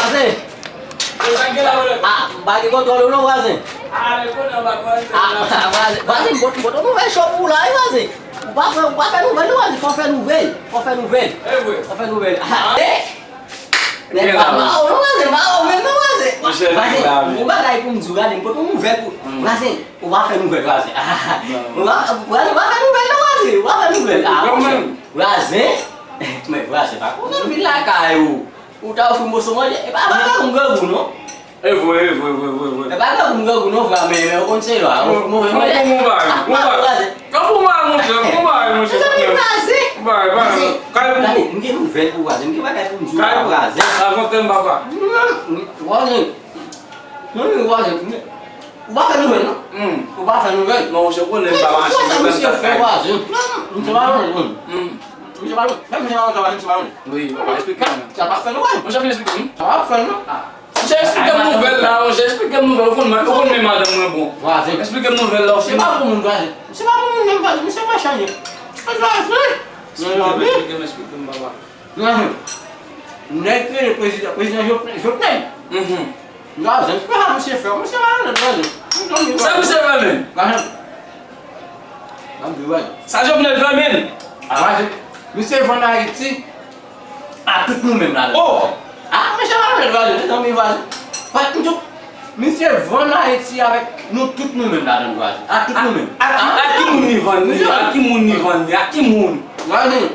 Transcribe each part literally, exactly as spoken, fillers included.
Vwazen. Ah, m pa gen kontwòl ou non, vwazen. Ah, vwazen, vwazen, m pot, m pot yon nouvèl cho pou ou la, wi, vwazen. Ou pa fè, ou pa fè nouvèl non, vwazen, fò fè nouvèl, fò fè nouvèl. Fò fè nouvèl. Ah, eh! Men pa, pa ou non, vwazen, pa ou menm non, vwazen. Vwazen, yon bagay pou m di w, gade, m pot yon nouvèl pou, vwazen, ou pa fè nouvèl, vwazen. Ou pa, vwazen, ou pa fè nouvèl non, vwazen, ou pa fè nouvèl. Ah, monchè, vwazen, men vwazen, pa konnen vin lakay ou. Ou ta ofri m moso manje? E pa, pa, pa pou m grangou non. E vre, e vre, e vre, e vre, e vre. E pa grangou m grangou non, frè, men, men ou konn se lwa. Ou ofri m manje. Bon, bon, bon, bon, bon, bon. Vwazen. Bon, bon, monchè, bon, bon, monchè. Mezanmi, vwazen. Vwazen. Gade, m gen nouvèl pou vwazen. M gen bagay pou m di w, vwazen. Rakonte m, papa. Vwazen. Non, non, vwazen. Ou pa fè nouvèl non. Ou pa fè nouvèl. Non, monchè, konnen m pa mache, m pa fè. Vwazen. Non, non, misye pa bon. Misye pa bon. Menm misye pa bon, misye pa bon. Wi, papa, eksplike m. Sa pa fè nouvèl. Monchè, fin eksplike m. Sa pa fè non. Monchè, eksplike m nouvèl la, monchè, eksplike m nouvèl. Ou konn, ou konn men madanm mwen bon. Vwazen. Eksplike m nouvèl la, ou fini. Se pa pou moun, vwazen. Se pa pou moun menm, vwazen. Misye pa chanje. Vwazen. Eksplike m, eksplike m, eksplike m, papa. Vwazen. Nèg ki rele prezidan, prezidan Jovenel. Jovenel. Vwazen, se pa sa misye fè. Misye malonèt, vwazen. Sa misye fè menm? Vwazen. Sa Jovenel fè menm? Ah, vwazen. Misye vann Ayiti. A tout nou menm ladan. Oh! Ah, mesye pa mèt vwazen, mezanmi, vwazen. Vwazen, misye vann Ayiti avèk nou tout nou menm ladan, vwazen. A tout nou menm. A, a, a ki moun li vann li? A ki moun li vann li? A ki moun? Vwazen.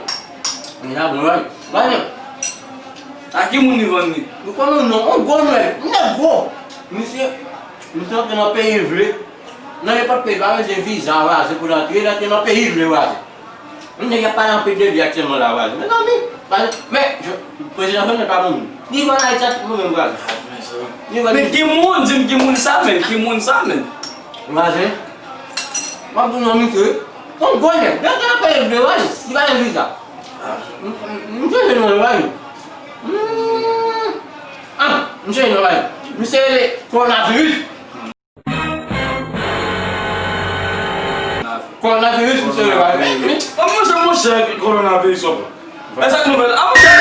Mezanmi, vwazen. Vwazen. A ki moun li vann li? Nou konnen non, on gwo nèg, nèg gwo. Misye, misye antre nan peyi l vle. Nan nenpòt peyi, pa bezwen viza, vwazen, pou l antre, l antre nan peyi l vle, vwazen. Yon nèg y ap pale anpil de li aktyèlman la, vwazen. Mezanmi, vwazen, men, prezidan Jovenel pa moun. Li vann Ayiti a tout moun menm, vwazen. Li vann. Men ki moun, di m ki moun sa, men, ki moun sa, men. Vwazen. M ap di w non, misye. Yon gwo nèg. Li antre nan peyi l vle, vwazen. Li pa gen viza. M, m, m sonje non, vwazen. Hmm. Ah, m sonje non, vwazen. Misye rele Coronavirus. Coronavirus, misye, wi. An, monchè, monchè, coronavirus, wè. E sa k nouvèl? A, monchè,